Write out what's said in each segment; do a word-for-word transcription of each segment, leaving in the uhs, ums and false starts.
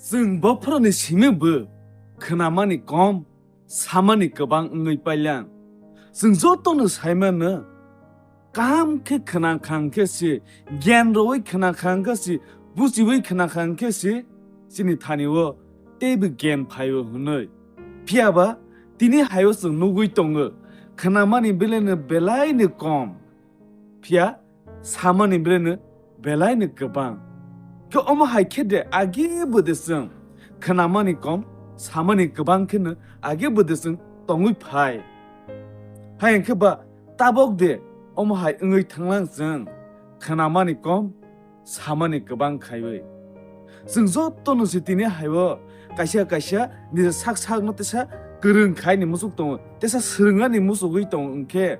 Chwng bophoroni simi bo khwnamani kom, samani kwbang wngwi pailang. Chwng jotono saimano, kaham khe khna kha hwn khe se, gyan rwui khna kha hwn khe se, buchiui khna kha hwn khe se, chini thani-o teibo gyan phai-o hwnwi. Phiya ba tini hai-o chwng nugui tongo, khnamani belaino belaino kom. Phiya samani belaino belaino kwbang. Khe omo hai khe de age bo de chwng khnamani kom, samani kwbang kheno age bo de chwng tongwi phai. Hai hwn khe ba tabok de omo hai wngwi thanglang chwng khnamani kom, samani kwbang khaiwi. Chwng jotono se tini hai-o kaisa kaisa nini sak sakno tesa kwrwng khaini muchuk tongo, tesa swrwngani muchugwi tongo hwn khe,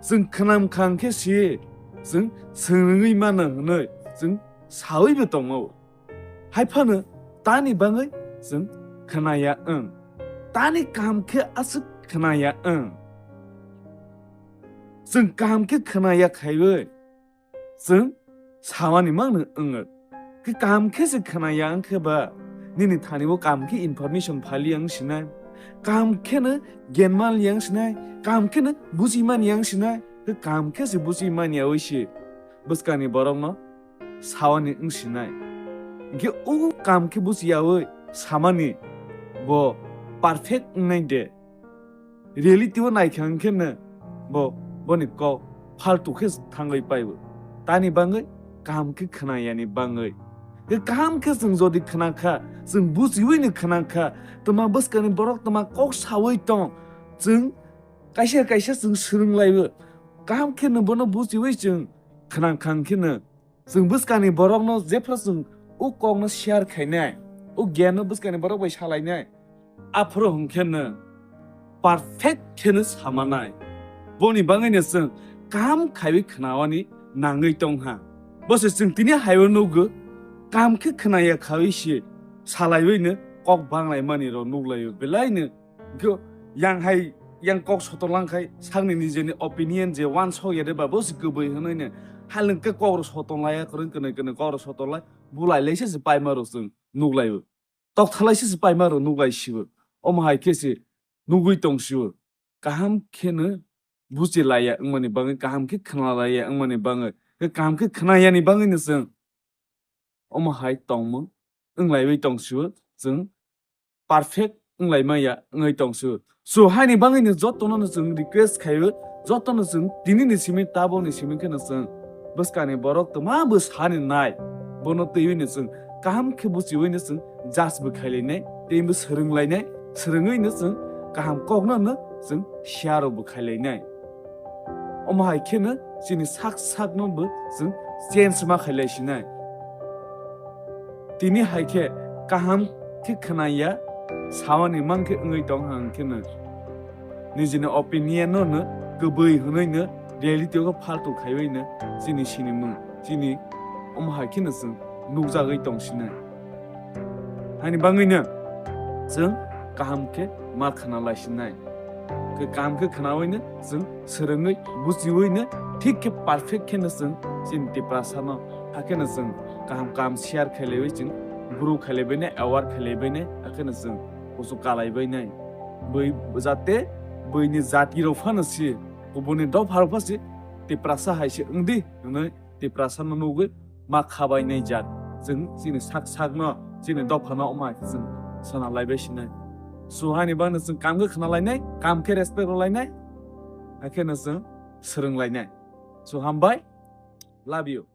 chwng khnam kha hwn khe si, chwng swrwngwi mano hwnwi chwng sawibo tongo. Hai phano tani bangwi chwng khnaya wng, tani kaham khe aswk khnaya wng. Chwng kaham khe khnaya khaiwi chwng samani mangno wngo. Khe kaham khe se khnaya wng khe ba, nini thani-o kaham khe information phaliya wng sinai, kaham kheno gyan manliya wng sinai, kaham kheno buji manya wng sinai, khe kaham khe se buji manya wi se bwskangni borokno sawani wng sinai. Hwnkhe o kaham khe bujiyawi samani bo perfect wngnai de. Reality-o naikha hwn khe no bo, boni kok phaltu khe thangwi paibo. Tani bangwi kaham khe khnayani bangwi. Khe kaham khe chwng jodi khna kha, chwng bujiwi no khna kha, twma bwskangni borok twma kok sawi tong, chwng kaisa kaisa chwng swrwng laibo. Kaham khe no bono bujiwi chwng khna kha hwn khe no, chwng bwskangni borokno jephru chwng o kokno share khainai, o gyanno bwskangni borok bai salainai, aphuru hwn khe no perfect khe no samanai. Boni bangwi no chwng kaham khaiwi khnawani nangwi tong ha. Bo se chwng tini hai-o nugo, kaham khe khnaya khawi se salaiwi no kok banglaimani rok nuklaio belai no. Hwnkhe yang hai, yang kok sotonlang khai sakni nijeni opinion je wansok ya de ba, bo se kwbwi hwnwi no. Halwng khe kok rok sotonlaiya, kwrwng kwnwi kwnwi kok rok sotonlai, bulai laisa se paima rok chwng nuklaio. Tokthalaisa se paima rok nuklai sibo. Omo hai khe se nugwi tong sibo. Kaham khe no buchi laiya wngmani bangwi, kaham khe khna laiya wngmani bangwi, khe kaham khe khnayani bangwi no chwng omo hai tongmung wnglaiwi tong sibo, chwng perfect wnglai maya wngwi tong sibo. So haini bangwi no jotono no chwng request khaio, jotono chwng tini ni simi tabok ni simi khe no chwng bwskangni borok twma bwsani nai, bono twiwi no chwng kaham khe buchiwi no chwng judge bo khailainai, tei bo swrwnglainai, swrwngwi no chwng kaham kokno no chwng share bo khailainai. Omo hai kheno chini sak sakno bo chwng change ma khailai sinai. Tini hai khe kaham khe khwnaya, sawani mang khe wngwi tong hang kheno nijini opinion no no kwbwi hwnwi no reality o phaltu khaiwi no chini sinimung, chini omo hai kheno chwng nukjagwi tong sinai. Haini bangwi no chwng kaham khe ma khna lai sinai. Khe kaham khe khnawi no chwng swrwngwi buchiwi no thik khe perfect khe no chwng chini Tiprasa no hakhe no chwng kaham kaham share khailaiwi chwng grow khailaibai nai, aware khailaibai nai, hakhe no chwng kusu kalaibai nai. Bui jate buini jati rok phano si, kubuni dopha rok pha si Tiprasa hai se wngdi hwnwi Tiprasa no nugwi ma khabai nai jak. Chwng chini sak sak no, chini dopha no omo hai khe chwng sana laibai sinai. So haini bangno chwng kam khe khna lainai, kam khe respect rw lainai, hakhe no chwng swrwng lainai. So hambai, love you.